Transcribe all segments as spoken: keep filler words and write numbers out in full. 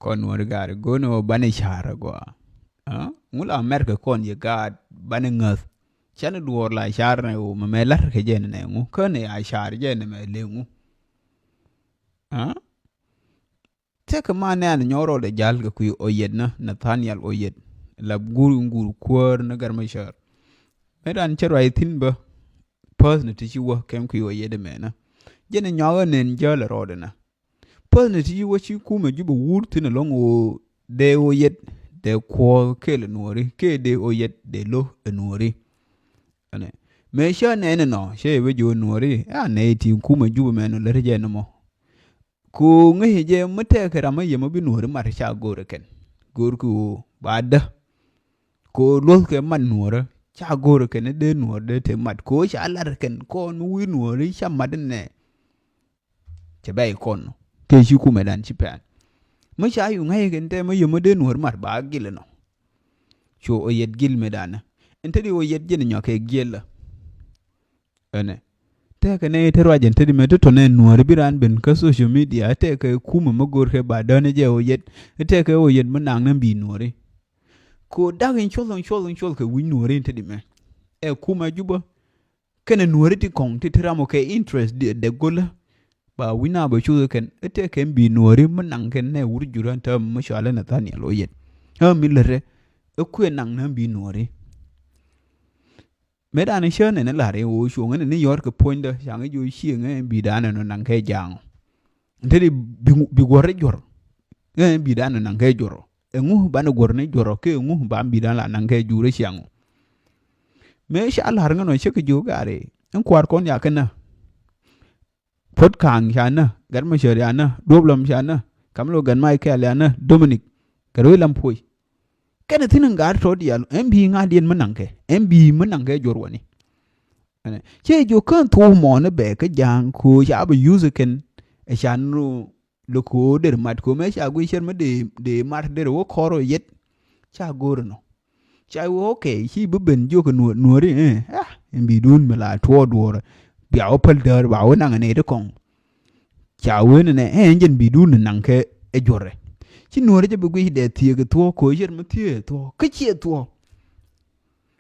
Kɔn nuɔri gaari go̱o̱ni ɣöö banɛ ca̱r agɔaa. Ŋu la America kɔn yɛ gaat banɛ ŋäth. Canɛ duɔɔr la ca̱r nɛ ɣöö mɛmɛ la̱r kɛ jɛn nɛ ŋu känɛ a ca̱r jɛn nɛ mɛ lëë ŋu. Tëëkɛ man nɛɛn nyɔk rɔɔdɛ jal kɛ kui̱ Oyet nä, Nathaniel Oyet. La gur in gur kuäär ni Gat Machar. Mëë dan cä ruac thi̱n bä. Päth ni ti ci wä kɛm kui̱ Oyet mɛ nä. Jɛn nyɔk ɛ nɛn jäl ɛ rɔɔdɛ nä. Päth ni ti ci wä ci kumɛ Jubɛ wur thi̱n ɛlɔ̱ŋ ɣöö dee Oyet dee kuɔth kɛɛl ɛ nuɔri kɛ dee Oyet dee lo̱ ɛ nuɔri. Ɛnɛ. Mëë cä nɛn ɛnɔ cä yɛ bä jiö nuɔri a nɛy ti kumɛ Jubɛ mɛ nɔ lät jɛ nɔmɔ. Kɛ ɣöö ŋäcɛ jɛ mi tɛkɛ ram mi yɛ mi bi nuɔ̱ɔ̱ri mat ca go̱o̱rɛ kɛn. Go̱o̱rkɛ ɣöö ba dä. Kɛ ɣöö luɔ̱thkɛ mat nuɔ̱ɔ̱rä ca go̱o̱rɛ kɛn dee nuɔ̱ɔ̱r dee te mat kɛ ɣöö ca lar kɛn kɔn mi wi̱i̱ nuɔ̱ɔ̱ri ca mat inɛ. Cɛ bɛy kɔn nɔ kɛ ci kumɛ dan ci pɛn. Mi ca yu ŋäcɛ kɛn tɛ mi yɛ mi dee nuɔ̱ɔ̱ri mat ba gil inɔ. Cu Oyet gil mi danɛ in te di Oyet jɛn nyɔk kɛ giɛlä. Ɛnɛ. Tɛkɛ nɛ te ruac ɛn te di mɛ te tɔnɛ nuɔ̱ɔ̱ri bi raan ben kä social media tɛkɛ kumɛ mi go̱o̱rkɛ ba däänɛ jɛ Oyet. Tɛkɛ Oyet mi naŋ nä bi nuɔ̱ɔ̱ri. Ko dak in cuɔth in cuɔth in cuɔth kɛ wi̱c nuɔ̱ɔ̱ri in te di mɛ. Ɛ kumɛ Jubä. Kɛnɛ nuɔ̱ɔ̱ri ti kɔŋ ti ti ram ɔ kɛ interest dɛ golä. Ba wi̱na bɛ cuth kɛn ɛ tɛkɛ bi nuɔ̱ɔ̱ri mi naŋ kɛn nɛ wur jurä täämɛ mi cɔalɛ Nathaniel Oyet. Ɛ mi lärɛ ɛ kuɛ naŋ nä bi nuɔ̱ɔ̱ri. Mëë dan cä nɛn lar i̱ ɣöö cuɔ̱ŋ ɛn ni yɔ̱ɔ̱r kɛ puɔ̱nydä caŋ i̱ jiö cieŋ ɛn bi dan ɛn naŋ kɛ ja̱a̱ŋ. Nte di bi guɔ̱r i̱ juɔ̱r ɛn bi dan ɛn naŋ kɛ juɔ̱r. Ɛŋu banɛ guɔ̱r ni juɔ̱r kɛ ɛŋu ba bi dan la naŋ kɛ jur i̱ ciaŋ. Mëë ca la̱r ŋän ɔ cä kɛ jiö gaari ɛn kua̱r kɔn ya kɛ nä. Puɔ̱t Ka̱a̱ŋ ca nä, Gat Machar ca nä, Duɔ̱p Lam ca nä, Kamilo Gat Michael ca nä, Dominic Gat Wei Lam Puɔ̱c. Kɛnɛ thi̱n in gaat tɔ̱ diaal ɛn bi ŋa̱diɛn mi naŋkɛ ɛn bi mi naŋkɛ juɔ̱r wani. Cɛ jiök kään thuɔ̱k mɔɔni bɛ kä ja̱a̱ŋ ko̱ ca bi yuth kɛn ɛ ca nu lɛ ko̱ der mat ko̱ mɛ ca guic cɛr mi dee mat der wä kɔr ɔ yet. Ca go̱o̱r ɛnɔ. Ca wee okay ci bi ben jiök nuɔ̱ɔ̱ri ɛn bi duun mi la tuɔɔk duɔɔrɛ. Bia wä päl däär ba wä naŋ ɛ nɛy ti kɔŋ. Ca wee ni nɛ ɛn jɛn bi duun ni naŋ kɛ ɛ juɔrɛ. Ci nuɔ̱ɔ̱ri cɛ bi guic dɛ thieek ɛ thuɔɔk ko̱ cɛr mi thieek ɛ thuɔɔk kä ciɛ thuɔɔk.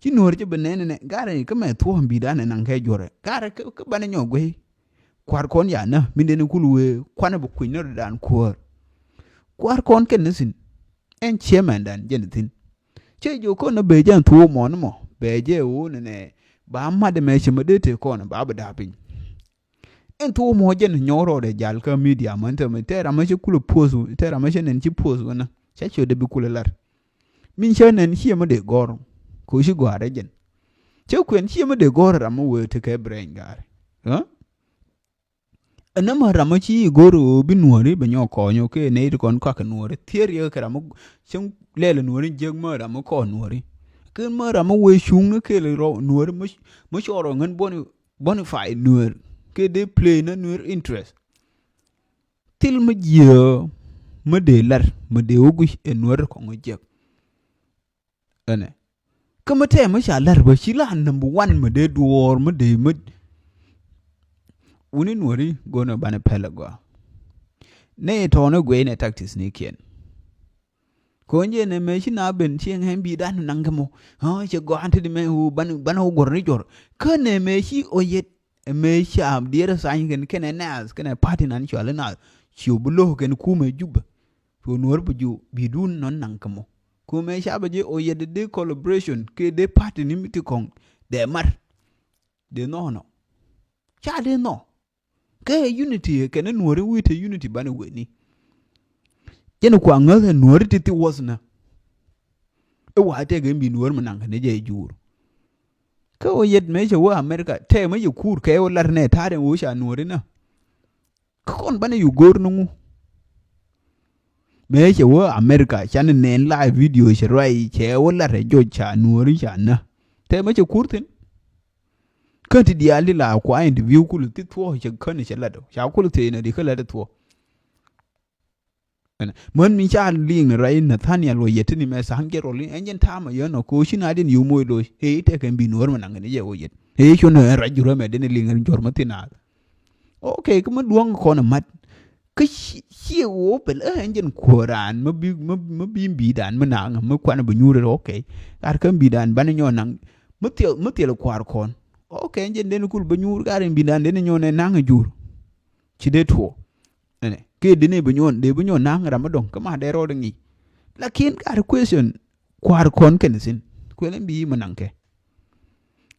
Ci nuɔ̱ɔ̱ri cɛ bi nɛn ni nɛ garɛ kä mɛ thuɔɔk bi dan ɛ naŋ kɛ juɔrɛ garɛ kä banɛ nyɔk guic. Kua̱r kɔn ya nä min den kul wee kuanɛ bi kui̱ny ni rɔ̱dan kuäär. Kua̱r kɔn kɛn ni thi̱n ɛn ciɛ mɛn dan jɛn thi̱n. Cɛ jiök kɔn ni bee jɛn thuɔɔk mɔni mɔ bee jɛ woo ni nɛ ba mat ɛmɛ cɛ mɛ dee tëë kɔn ba bi da̱a̱ piny. Ɛn thuɔɔk mɔ jɛn nyɔk rɔɔdɛ jal kä media mɔ ɛn tɛmɛ tɛ ram mɛ cɛ kulɛ post tɛ ram mɛ cɛ nɛn ci post wänä cɛ ciö dee bi kulɛ lar. Min cä nɛn ciɛ mɛ dee gɔr ko ci gɔarɛ jɛn. Cɛ kuɛn ciɛ mɛ dee gɔr ram mɛ wee tekɛ brɛny gaari. Ɛn nɛmɛ ram mɛ ci go̱r ɣöö bi nuɔ̱ɔ̱ri bɛ nyɔk kɔɔny ɔ kɛ nɛy ti kɔn kɔakɛ nuɔ̱ɔ̱ri thier yɛ kɛ ram mɛ cäŋ lɛl ɛ nuɔ̱ɔ̱ri jiäk mɛ ram mɛ kɔɔn nuɔ̱ɔ̱ri. Kɛ mɛ ram mɛ wee cuŋni kɛɛl rɔ nuɔ̱ɔ̱ri mɛ cɔɔr ɔ ŋän buɔ̱ni buɔ̱ni fay nueer kɛ dee play nä nueer interest. Thil mi jiääk mi dee lar mi dee wä guic ɛ nueer kɔŋ jiäk. Ɛnɛ kä mi tɛɛ mi ca lar bä ci la number one mi dee duɔɔr mi dee mi. Wuni nueeri go̱o̱nɛ banɛ pɛl ɛ gɔaa. Nɛ tɔɔni guic nɛ tactics ni kiɛn. Ko̱n jɛ nɛ mɛ ci na ben ci ŋɛn bi dan naŋ kɛ mɔ. Cɛ gɔaa ti di mɛ wu ban wu guɔr ni jɔr. Kä nɛ mɛ ci ɔ yet. Mɛ ca diɛɛr tha̱a̱ny kɛn kɛnɛ naath kɛnɛ party nan cɔal i̱ naath. Ci ɔ bi lo̱k kɛn kumɛ Jubɛ. Ci ɔ nuɔ̱ɔ̱r bi ju bi dun nɔn naŋ kɛ mɔ. Kumɛ ca bɛ jɛ ɔ yet di collaboration kɛ dee party ni mi ti kɔŋ dee mar. Dee nhɔk nɔ ca dee nhɔk. Kɛ unity kɛn nuɔ̱ɔ̱ri wi̱i̱ te unity banɛ weni. Jɛn kua ŋäth ɛ nuɔ̱ɔ̱ri ti thi wuɔth nä. Ɛ wa tɛk ɛn bi nuɔ̱ɔ̱ri mi naŋ kɛn jɛ juur. Kä ɣöö yɛt mëë cɛ wä America tɛk mëë cɛ kuur kɛ wä lat nɛ ta̱a̱ dɛn ɣöö ca nuɔ̱ɔ̱ri nä. Kä kɔn banɛ yu go̱o̱r ni ŋu. Mëë cɛ wä America canɛ nɛn live video cɛ ruac cɛ wä lat ɛ jɔc ca nuɔ̱ɔ̱ri ca nä. Tɛk mëë cɛ kuur thi̱n. Kä ti diaal ti la kua interview kul ti thuɔ̱k cɛ kän cɛ lat ca kul thiecnɛ di kä lat thuɔ̱k. Män mi ca liŋ ni rɛy Nathaniel wä yɛ tini mɛ tha̱a̱ŋ jɛ rɔl in ɛn jɛn ta̱a̱mɛ yɛn ɔ koci na din yu moc loc ëë tɛkɛ bi nuɔ̱ɔ̱r mɛ naŋ ni jɛ wä yɛn ëë cuɔn ɛn rɛc jurä mɛ din liŋ ɛn jɔr mä thin a. Ok kä mä duɔ̱ŋ kɔn ɛ mat. Kä ci, ci ɣöö pɛl ɛ ɛn jɛn kuäär raan mä bi, mä, mä bi bi̱i̱dan mä naŋ mä kuanɛ bɛ nyuur rɛ, okay. Gat kä bi̱i̱dan banɛ nyɔk naŋ mä thiɛl, mä thiɛl kua̱r kɔn. Okay, ɛn jɛn den kul bɛ nyuur gat in bi̱i̱dan den nyɔk nɛ naŋ ɛ jur. Ci dee tuɔ. Ɛnɛ kɛ den ɛ bɛ nyɔk, dee bɛ nyɔk naŋ ram mä dɔ̱ŋ kä ma dee rɔɔd ŋi̱i̱c. Lakin gat question kua̱r kɔn kɛn thi̱n. Kuɛn ɛn bi mä naŋ kɛ.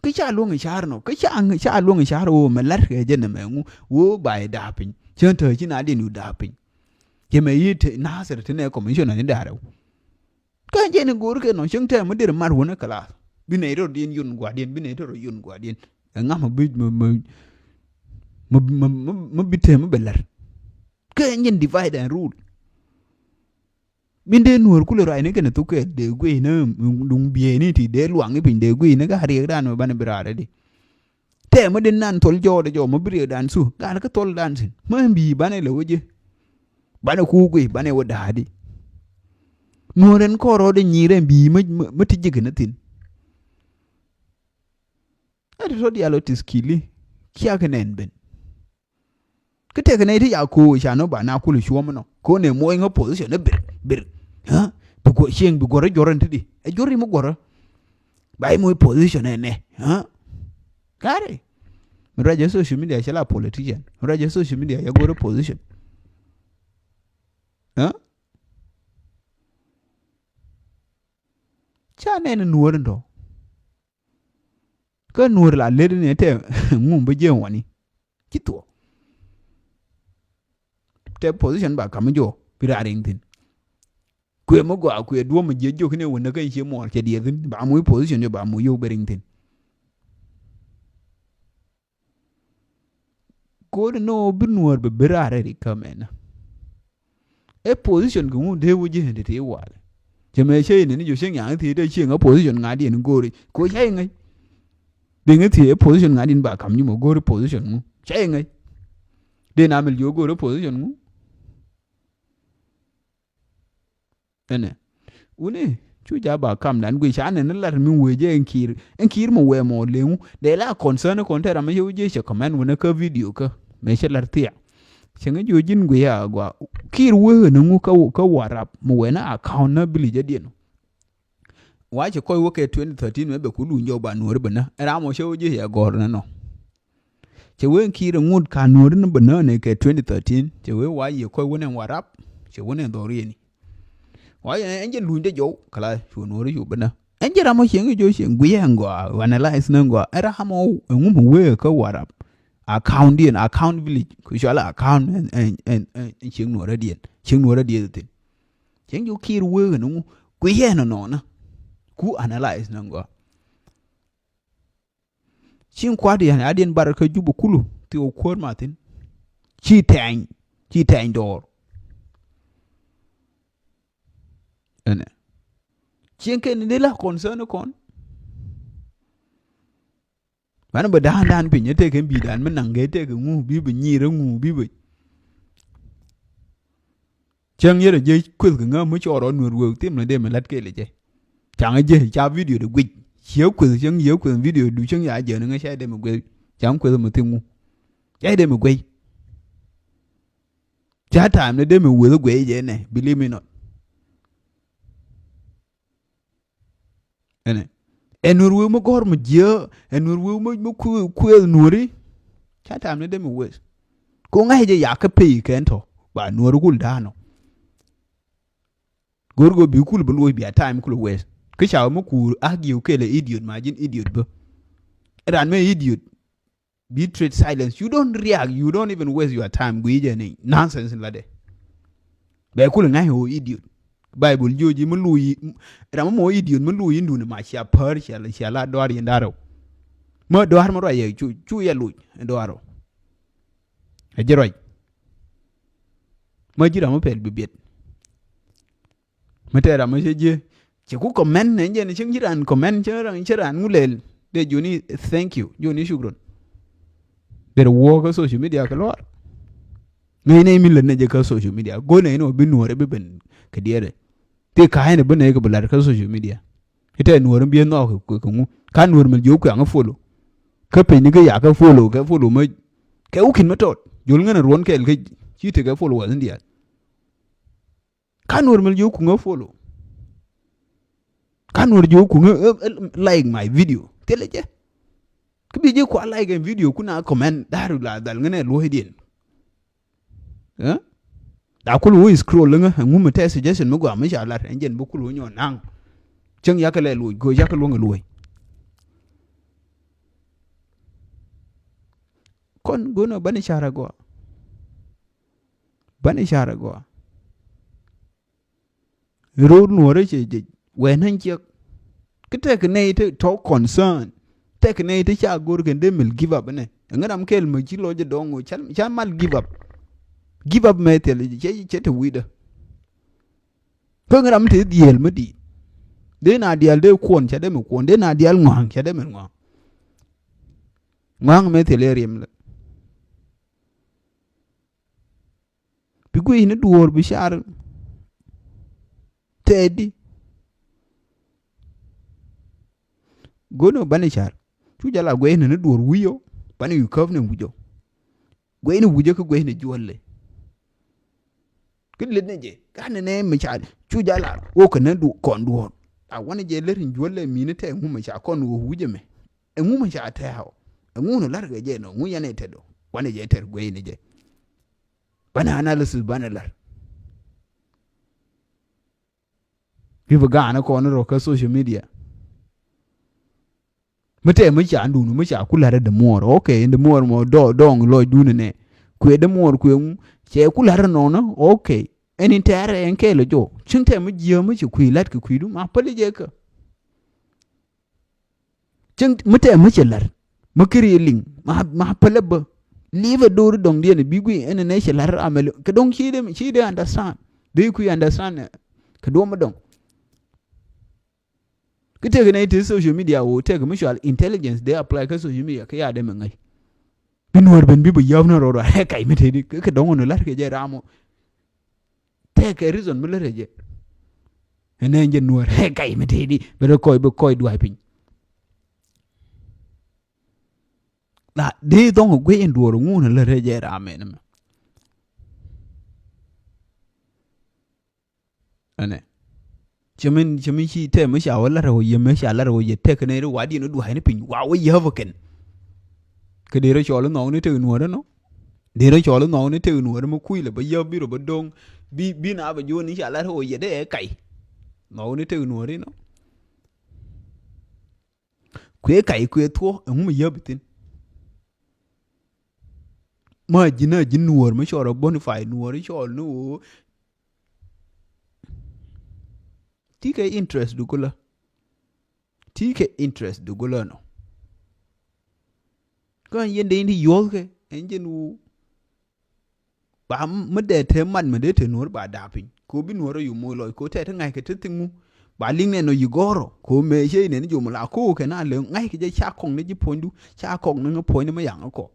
Kä ca luɔ̱ŋ i̱ ca̱r nɔ, kä ca, ca luɔ̱ŋ i̱ ca̱r ɣöö mɛ la̱t kɛ jɛn ɛmɛ ŋu, ɣöö ba i̱ da̱a̱ piny. Cäŋ tääc ci na diɛn yu da̱a̱ piny. Cɛ mɛ yi te, Nasir te nɛ commissioner ni da̱a̱ rɛw. Kä jɛn i̱ go̱o̱r kɛ nɔ, cäŋ tɛm mi deri mat wänä class. Bi nɛy rɔ diɛn yun gua̱diɛn, bi nɛy rɔ yun gua̱diɛn. Ɛ ŋa̱m mi bi, mi, mi, mi bi tɛm mi bɛ la̱t. Kä jɛn divide and rule. Min dee nuɔ̱ɔ̱r kulɛ ruacni kɛnɛ thuk kɛɛl dee guiy ni luŋ bieyni ti dee luaŋni piny dee guiy ni ka riɛkdan mɛ banɛ bi raar di. Tɛmɛ di nan thol jɔɔdɛ jɔɔ mɛ bi riɛkdan su gal kä thol dan sin mɛ bi banɛ lɛ wä jɛ. Banɛ ku guiy banɛ wä da̱a̱di. Nuɔ̱ɔ̱r ɛn kɔrɔɔdɛ nyir ɛn bi mɛ, mɛ, mɛ ti ji̱ kɛnɛ thin. Ɛ ti tɔ dial ɔ ti skili kiak nɛn ben. Kä tɛkɛ nɛy ti ca ko̱o̱k ca nɔ ba na kul cuɔ̱m nɔ ko̱n ɛ moc ŋä position ni bir bir. Bi guɔ cieŋ bi guɔrä juɔrä ni ti di ɛ juɔri mi guɔrä. Ba i̱ moc position ɛ nɛ. Kari mi ruac ɛ social media cɛ la politician mi ruac ɛ social media cɛ go̱rä position. Ca nɛn nuɔ̱ɔ̱r in tɔ. Kä nuɔ̱ɔ̱r la led ni tɛ ŋum bä jiɛ wani. Ci thuɔ. Tɛ position ba kam jɔ bi ra riŋ thin. Kuɛ mi gɔaa kuɛ duɔm mi jiɛ jok ni wä näkä in cie muɔɔr cɛ diɛ thin ba mu position jɔ ba mu yow bɛ riŋ thin. Ko̱ri ni wä bi nuɔ̱ɔ̱r bɛ bi ra rɛ ri kä mɛnä. Ɛ position kɛ ŋun dee wä ji̱ ti ti wal. Cɛ mɛ cɛ inɛ ni jɔ cieŋ yaŋ thiee dee cieŋ ɛ position ŋa̱diɛn in go̱o̱ri ko cɛ iŋäc. Biŋ thiee ɛ position ŋa̱diɛn ba kam nyum ɛ go̱o̱ri position ŋu cɛ iŋäc. Dee na mil ji̱ ɛ go̱o̱ri position ŋu. Ɛnɛ wuni cu ja̱ ba kam dan guic ca nɛn ni lar mi wee jɛ ɛn ki̱i̱r ɛn ki̱i̱r mɔ wee mɔ leŋu dee la concern kɔn tɛ ram mi cɛ wee jɛ cɛ comment wuni kä video kä mɛ cɛ lar thia. Cɛ ŋä jiö ji̱n guic a gua ki̱i̱r wee ni ŋu kä warap mɔ wee ni account na bili jɛ diɛn. Wa cɛ kɔc wä kɛ twenty thirteen mɛ bɛ ku luny jɔw ba nuɔri bɛ nä ram mɔ cɛ wee jɛ cɛ gɔr ni nɔ. Cɛ wee ki̱i̱r ŋut ka nuɔ̱ri ni bä nääni kɛ twenty thirteen cɛ wee wa yiëë kɔc wä nɛ warap cɛ wä nɛ dhɔriɛni. Wa yɛn ɛn jɛ luny dee jɔw kala cu nuɔ̱ri cu bä nä ɛn jɛ ram mɔ cieŋ jɔw cieŋ guiɛ ɛn gɔaa analyze ni ɛn gɔaa ɛn ram mɔ ɛŋu mɛ wee kä warap. Account diɛn account village ku cual account ɛn ɛn ɛn cieŋ nuɔ̱rä diɛn cieŋ nuɔ̱rä diɛn thin. Cieŋ jɔw ki̱i̱r wee ɛn ɛŋu guiɛ ɛn nɔnɔ ku analyze ni ɛn gɔaa. Cin kuat yɛn a diɛn bar kä Jubɛ kulu ti wä kuäär ma thin. Ci tɛny ci tɛny dɔɔr. Ɛnɛ cin kɛn ni la concern kɔn. Banɛ bɛ da̱a̱n da̱a̱n piny ɛ tɛkɛ bi̱i̱ da̱a̱n mi naŋ kɛ tɛkɛ ŋu bi bɛ nyir ɛ ŋu bi bɛ. Cäŋ yɛrɛ jiɛ kueth kɛ ŋäm mi cɔɔr ɔ nuɔr wëë thim ni dee mi la̱t kɛɛl jɛ. Caŋ jɛ ca video de guic ciɛ kueth cäŋ yɛ kueth video du cäŋ ya jɛ ni ŋä ca dee mi guic. Caŋ kueth mi thim ŋu ca dee mi guic. Ca time ni dee mi wëth guic jɛ nɛ believe me not. Ɛnɛ ɛ nuɔr wëë mi gɔr mi jiɛ ɛ nuɔr wëë mi kueth nuɔri. Ca time ni dee mi wëth ko ŋa̱c jɛ yakä pay kɛn tɔ ba nuɔr kul da̱a̱n ɔ. Go̱o̱r go̱o̱r bi kul bi luɔc bia time kul wes kä ca mi kuur a giu kɛl idiot ma ji̱n idiot bä. Ran mɛ idiot. Bi treat silence, you don't react, you don't even waste your time gui jɛ ni nonsense la de. Bɛ kul ŋa̱c o idiot. Bible jiö ji̱ mi luyi ram mɔ idiot mi luyi nduni ma cia pär cia la cia la dɔar yin darɛw. Mɛ dɔar mi ruac yɛ cu cu yɛ luc dɔar o. Ɛ ji̱ ruac. Mɛ ji̱ ram mi pɛl bi biɛt. Mi tɛɛr ram mi cɛ jiɛ cɛ ku comment nɛ jɛn cieŋ ci ran comment cɛ ran cɛ ran ŋu lɛl. Dee joni thank you joni shukran. Dee wɔ kä social media kɛ luar. Ŋäc nɛ mi lät nɛ jɛ kä social media go̱n nɛ ni wä bi nuɔrɛ bi ben kɛ diɛrɛ. Ti ka̱a̱c nɛ bi nɛ kɛ bi lat kä social media. Itɛ nuɔr in biɛ nhɔk kɛ ŋu ka nuɔr mɛ jiök kuɛ aŋä follow. Kä peny ni kä yakä follow kɛ follow mɛ kɛ wi̱ki̱n mɛ tɔt jol ŋän ruɔn kɛɛl kä ci Ci tekɛ followers in diaal. Ka Nuɔr mi jiök kuŋä follow. Ka Nuɔr jiök kuŋä, eh, eh, like my video. Thilɛ jɛ. Kä bi ji̱ kua like ɛn video, kuna comment, da̱r la dhal ŋänɛ luɔ̱cdiɛn. Eh? La kul wä scroll ŋä, ɛŋu mi tɛ suggestion mi gɔaa mi ca lar, ɛn jɛn bi kul wä nyɔ naŋ. Cäŋ yakɛ lɛ luɔc, go̱o̱c yakɛ luɔ̱ŋ ɛ luɔc. Kɔn go̱o̱nɔ bani car ɛ gɔaa. Bani car ɛ gɔaa. Ro̱o̱r Nuɔ̱ɔ̱rä cɛ jɛ wɛn hän ciɛk. Kä tɛk nɛy ti tɔ̱ concern. Tɛk nɛy ti ca go̱r kɛn dee mil give up inɛ. Ɛŋä ram kɛl mä ci lɔc ɛ dɔ̱ŋ ɣöö ca, ca mal give up. Give up mɛ thil cɛ, cɛ te wi̱cdä. Kä ŋä ram te dhiɛɛl mä di̱i̱t. Dee na diaal dee kuɔn ca dee mɛ kuɔn. Dee na diaal ŋɔ̱a̱ŋ ca dee mɛ ŋɔ̱a̱ŋ. Ŋɔ̱a̱ŋ mɛ thil ɛ riɛm lɛ. Bi guic ni duɔ̱ɔ̱r bi car tɛɛdi. Go̱n ɔ bani car. Cu jala guic ni ni duɔ̱ɔ̱r wi̱c ɔ. Bani wi̱c käp ni wi̱c ɔ. Guic ni wi̱c ɔ kä guic ni juɔ̱l lɛ. Kä lät ni jɛ. Ka ni nɛ mi car. Cu jala wok kɛ ni du-, kɔn duɔ̱ɔ̱r. A wani jɛ lät in juɔ̱l lɛ mi ni tɛ ŋu mi car kɔn wok wi̱c ɛmɛ. Ɛŋu mi ca tɛ̈ɛ̈u? Ɛŋu ni la̱rkɛ jɛ nɔ? Ŋu yɛn ɛ tɛ̈t ɔ? Wanɛ jɛ tɛ̈r gueyni jɛ. Banɛ analysis banɛ la̱r. Bi bi ga̱a̱n kɔn rɔ kä social media. Mi tɛɛ mi ca dun mi ca ku la̱rä dämuɔɔr. Ok, in dämuɔɔr mɔ dɔɔŋ lɔcdun nɛ. Kuɛ dämuɔɔr kuɛ ŋu cɛ ku la̱rä nɔnɔ. Ok. Ɛn in tɛɛrɛ ɛn kɛɛl jɔ. Cin tɛɛ mi jiääk mi ci kui̱ la̱t kɛ kui̱du ma päli jɛ kä. Cäŋ mi tɛɛ mi cɛ la̱r mi kiri liŋ ma, ma pälä bä. Li̱i̱pɛ do̱ri dɔ̱ŋdiɛn bi guiy ɛn nɛ cɛ la̱r amɛli kɛ dɔ̱ŋ ci dee, ci dee understand. Dee kui̱ understand kɛ duɔ̱m mi dɔ̱ŋ. Kä tëëkɛ nɛ ti social media woo tëëkɛ mi cual intelligence dee apply kä social media kä ya dee mɛ ŋäc. Bi nuɔ̱ɔ̱r ben bi bɛ yäpnä rɔɔdɔ ɛ kac mi tëëdi kɛ dɔ̱ŋ ɣän la̱r kɛ jɛ ram ɔ. Tëëkɛ reason mi lät ɛ jɛ. Ɛn ɛn jɛ nuɔ̱ɔ̱r ɛ kac mi tëëdi bɛ rɛ kɔc bɛ kɔc dua̱a̱c piny. La dee dhɔ̱ŋ ɛ guic in duɔ̱ɔ̱r ŋun ɛ lät ɛ jɛ ram ɛn ɛmɛ. Ɛnɛ. Cɛ min, cɛ min ci tɛm mi ca wä lat rɛ wä yɛ mi ca lat rɛ wä yɛ tɛk kɛn ri wa diɛn wä dua̱a̱c ni piny wa wä yɛ hä bä kɛn. Kɛ dee rɛ cɔɔl inhɔk ni tek nuɔ̱ɔ̱r inɔ. Dee rɛ cɔɔl inhɔk ni tek nuɔ̱ɔ̱r mi kui̱ lɛ bä yɛ bi rɔ bä do̱ŋ. Bi, bi na bä jo̱o̱n ni ca lat rɛ wä yɛ dee ɛ kac. Nhɔk ni tek nuɔ̱ɔ̱r inɔ. Kuëë kac kuëë thuɔ̱k ɛŋu mi yäp ithin. Ma ji̱n a ji̱n nuɔ̱ɔ̱r mi cɔɔl rɔ bonify nuɔ̱ɔ̱r cɔɔl ni ɣöö. Ti kɛ interest du kulä. Ti kɛ interest du kulä nɔ. Kä ɛn yɛn dee in ti yuɔ̱thkɛ ɛn jɛn wu. Ba mi dee te mat mi dee te nuɔ̱ɔ̱r ba da̱a̱ piny. Ko bi nuɔ̱ɔ̱r a yu moc lɔc ko tɛ te ŋa̱ckɛ te thiŋ ŋu. Ba liŋ nɛn ɔ yi gɔ̱rɔ ko mëë cɛ inɛn jom la ko kɛ na lɛ ŋa̱ckɛ jɛ ca kɔŋ ni ji̱ puɔ̱nydu ca kɔŋ ni ŋä puɔ̱nyni mi yaŋ kɔ.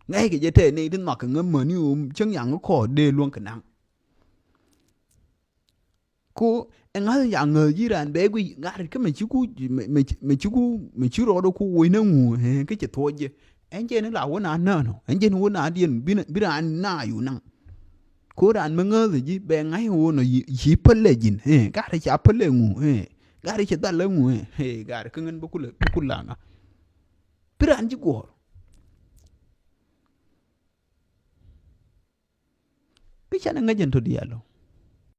Ŋa̱ckɛ jɛ tɛ nɛy ti nhɔakɛ ŋä mäni ɣöö cäŋ yaŋ kɔ dee luäŋ kɛ naŋ. Ko ɛ ŋa̱th ca ŋäth ji̱ raan bɛ guic ŋa̱r kä mɛ ci ku mɛ, mɛ, mɛ ci ku mɛ ci rɔɔdɔ ku woc na ŋu ɛ kä cɛ thuɔɔc jɛ. Ɛn jɛn la wä na nään ɔ ɛn jɛn wä na diɛn bi, bi raan na yu naŋ. Ko raan mi ŋäth ji̱ bɛ ŋa̱c wä nɔ yi, ci päl lɛ ji̱n ɛ gat ca päl lɛ ŋu ɛ gat cɛ dhal lɛ ŋu ɛ ɛ gat kä ŋän bä kulɛ bä kul la ŋa. Bi raan ji̱ guɔ̱ɔ̱r. Bi canɛ ŋäc ɛn tɔ diaal ɔ.